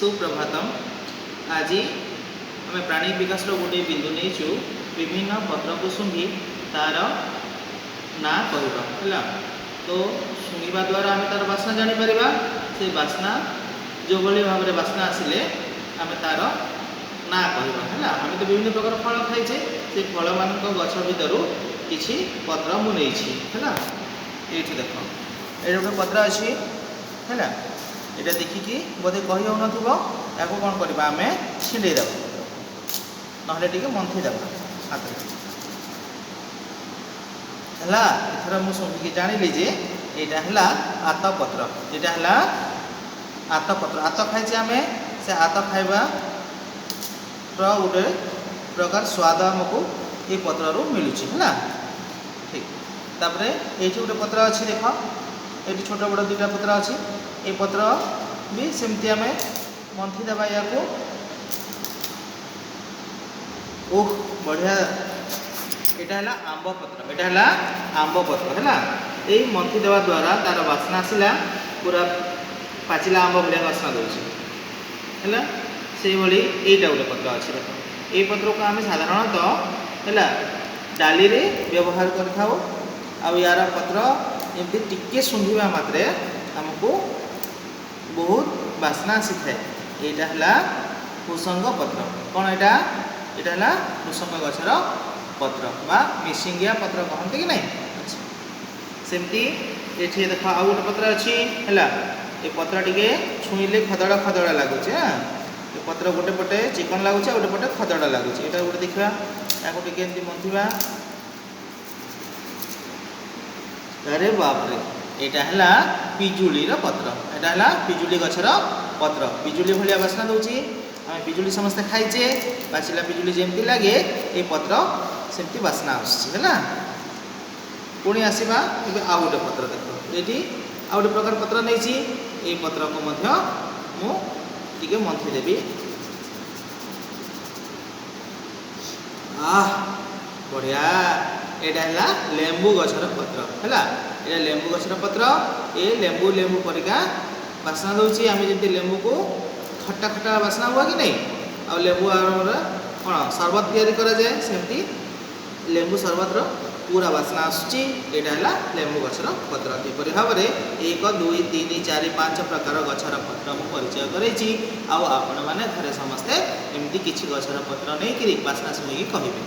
ସୁପ୍ରଭାତମ। ଆଜି ଆମେ ପ୍ରାଣୀ ବିକାଶର ଗୋଟିଏ ବିନ୍ଦୁ ନେଇଛୁ, ବିଭିନ୍ନ ପତ୍ରକୁ ଶୁଙ୍ଘି ତାର ନାଁ କହିବା। ହେଲା ତ, ଶୁଙ୍ଘିବା ଦ୍ୱାରା ଆମେ ତାର ବାସ୍ନା ଜାଣିପାରିବା। ସେ ବାସ୍ନା ଯେଉଁଭଳି ଭାବରେ ବାସ୍ନା ଆସିଲେ ଆମେ ତାର ନାଁ କହିବା। ହେଲା, ଆମେ ତ ବିଭିନ୍ନ ପ୍ରକାର ଫଳ ଖାଇଛେ, ସେ ଫଳମାନଙ୍କ ଗଛ ଭିତରୁ କିଛି ପତ୍ର ମୁଁ ନେଇଛି। ହେଲା, ଏଇଠି ଦେଖ, ଏଇଠି ଗୋଟେ ପତ୍ର ଅଛି। ହେଲା, ଏଇଟା ଦେଖିକି ବୋଧେ କହି ହେଉନଥିବ। ଏହାକୁ କ'ଣ କରିବା? ଆମେ ଛିଣ୍ଡେଇ ଦେବା, ନହେଲେ ଟିକେ ମନ୍ଥି ଦେବା ହାତରେ। ହେଲା, ଏଥର ମୁଁ ଶୁଣିକି ଜାଣିଲି ଯେ ଏଇଟା ହେଲା ଆତ ପତ୍ର। ଏଇଟା ହେଲା ଆତ ପତ୍ର। ଆତ ଖାଇଛେ ଆମେ, ସେ ଆତ ଖାଇବାର ଗୋଟେ ପ୍ରକାର ସ୍ୱାଦ ଆମକୁ ଏଇ ପତ୍ରରୁ ମିଳୁଛି। ହେଲା, ଠିକ୍। ତାପରେ ଏଇଠି ଗୋଟେ ପତ୍ର ଅଛି, ଦେଖ, ଏଇଠି ଛୋଟ ବଡ଼ ଦୁଇଟା ପତ୍ର ଅଛି। ଏଇ ପତ୍ର ବି ସେମିତି ଆମେ ମନ୍ଥି ଦେବା ୟାକୁ। ଓହ, ବଢ଼ିଆ! ଏଇଟା ହେଲା ଆମ୍ବ ପତ୍ର। ଏଇଟା ହେଲା ଆମ୍ବ ପତ୍ର। ହେଲା, ଏଇ ମନ୍ଥି ଦେବା ଦ୍ୱାରା ତାର ବାସ୍ନା ଆସିଲା, ପୁରା ପାଚିଲା ଆମ୍ବ ଭଳିଆ ବାସ୍ନା ଦେଉଛି। ହେଲା, ସେଇଭଳି ଏଇଟା ଗୋଟେ ପତ୍ର ଅଛି, ଦେଖ। ଏଇ ପତ୍ରକୁ ଆମେ ସାଧାରଣତଃ, ହେଲା, ଡାଲିରେ ବ୍ୟବହାର କରିଥାଉ। ଆଉ ୟାର ପତ୍ର ଏମିତି ଟିକେ ଶୁଙ୍ଘିବା ମାତ୍ରେ ଆମକୁ ବହୁତ ବାସ୍ନା ଆସିଥାଏ। ଏଇଟା ହେଲା ଭୃସଙ୍ଗ ପତ୍ର। କ'ଣ ଏଇଟା? ଏଇଟା ହେଲା ଭୃସଙ୍ଗ ଗଛର ପତ୍ର ବା ମିସିଙ୍ଗିଆ ପତ୍ର କହନ୍ତି କି ନାହିଁ? ଆଚ୍ଛା, ସେମିତି ଏଠି ଦେଖ, ଆଉ ଗୋଟେ ପତ୍ର ଅଛି। ହେଲା, ଏ ପତ୍ର ଟିକେ ଛୁଇଁଲେ ଖଦଡ଼ ଖଦଡ଼ ଲାଗୁଛି। ହଁ, ଏ ପତ୍ର ଗୋଟେ ପଟେ ଚିକଣ ଲାଗୁଛି ଆଉ ଗୋଟେ ପଟେ ଖଦଡ଼ ଲାଗୁଛି। ଏଇଟା ଗୋଟେ ଦେଖିବା, ତାକୁ ଟିକେ ଏମିତି ମନ୍ଥିବା। ଆରେ ବାପରେ! ଏଇଟା ହେଲା ପିଜୁଳିର ପତ୍ର। ଏଇଟା ହେଲା ପିଜୁଳି ଗଛର ପତ୍ର। ପିଜୁଳି ଭଳିଆ ବାସ୍ନା ଦେଉଛି। ଆମେ ପିଜୁଳି ସମସ୍ତେ ଖାଇଛେ, ପାଚିଲା ପିଜୁଳି ଯେମିତି ଲାଗେ, ଏଇ ପତ୍ର ସେମିତି ବାସ୍ନା ଆସୁଛି। ହେଲା, ପୁଣି ଆସିବା ଏବେ ଆଉ ଗୋଟେ ପତ୍ର। ଦେଖ, ଏଇଠି ଆଉ ଗୋଟେ ପ୍ରକାର ପତ୍ର ନେଇଛି। ଏଇ ପତ୍ରକୁ ମଧ୍ୟ ମୁଁ ଟିକେ ମନ୍ଥି ଦେବି। ଆহ, ବଢ଼ିଆ! ଏଇଟା ହେଲା ଲେମ୍ବୁ ଗଛର ପତ୍ର। ହେଲା, ଏଇଟା ଲେମ୍ବୁ ଗଛର ପତ୍ର। ଏ ଲେମ୍ବୁ ଲେମ୍ବୁ ପରିକା ବାସ୍ନା ଦେଉଛି। ଆମେ ଯେମିତି ଲେମ୍ବୁକୁ ଖଟା ଖଟା ବାସ୍ନା ହୁଏ କି ନାହିଁ? ଆଉ ଲେମ୍ବୁ ଆମର କ'ଣ ସରବତ ତିଆରି କରାଯାଏ, ସେମିତି ଲେମ୍ବୁ ସରବତର ପୁରା ବାସ୍ନା ଆସୁଛି। ଏଇଟା ହେଲା ଲେମ୍ବୁ ଗଛର ପତ୍ର। ଏପରି ଭାବରେ 1, 2, 3, 4, 5 ପ୍ରକାର ଗଛର ପତ୍ର ମୁଁ ପରିଚୟ କରାଇଛି। ଆଉ ଆପଣମାନେ ଘରେ ସମସ୍ତେ ଏମିତି କିଛି ଗଛର ପତ୍ର ନେଇକରି ବାସ୍ନା ଶୁଣିକି କହିବେ।